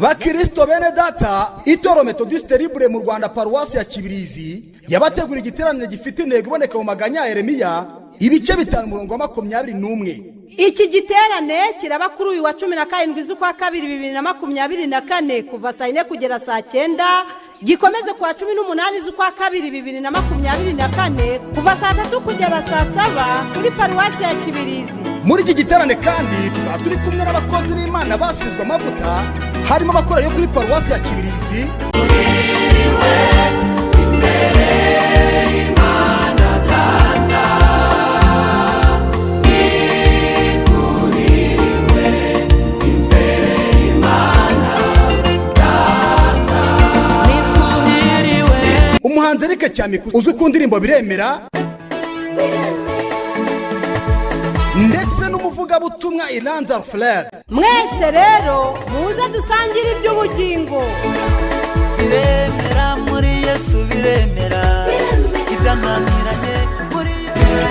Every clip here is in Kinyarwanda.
Bakristo bene data, Itorero Metodiste Libre mu Rwanda, Paruwasi ya Kibirizi, yabategura igiteraniro gifite intego iboneka mu Maganya ya Yeremiya, ibice 5, umurongo wa 21. Iki giterane kiraba kuri uyu wa 17 z'ukwa kabiri 2024, kuva saa 4 kugera saa 9, gikomeze ku wa 18 z'ukwa kabiri 2024, kuva saa 3 kugera saa 7, kuri Paruwasi ya Kibirizi. Muri iki giterane kandi tuzaba turi kumwe n'abakozi b'Imana basizwe amavuta, harimo abakora yo kuri Paruwasi ya Kibirizi, umuhanzi Eric Cyamiku uzwi ku ndirimbo "Biremera", ndetse n'umuvugabutumwa Iranza Alfred. Mwese rero muze dusangire iby'ubugingo. Biremera muri Yesu, biremera ibyananiranye muri Yesu.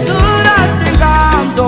Turaca ingando.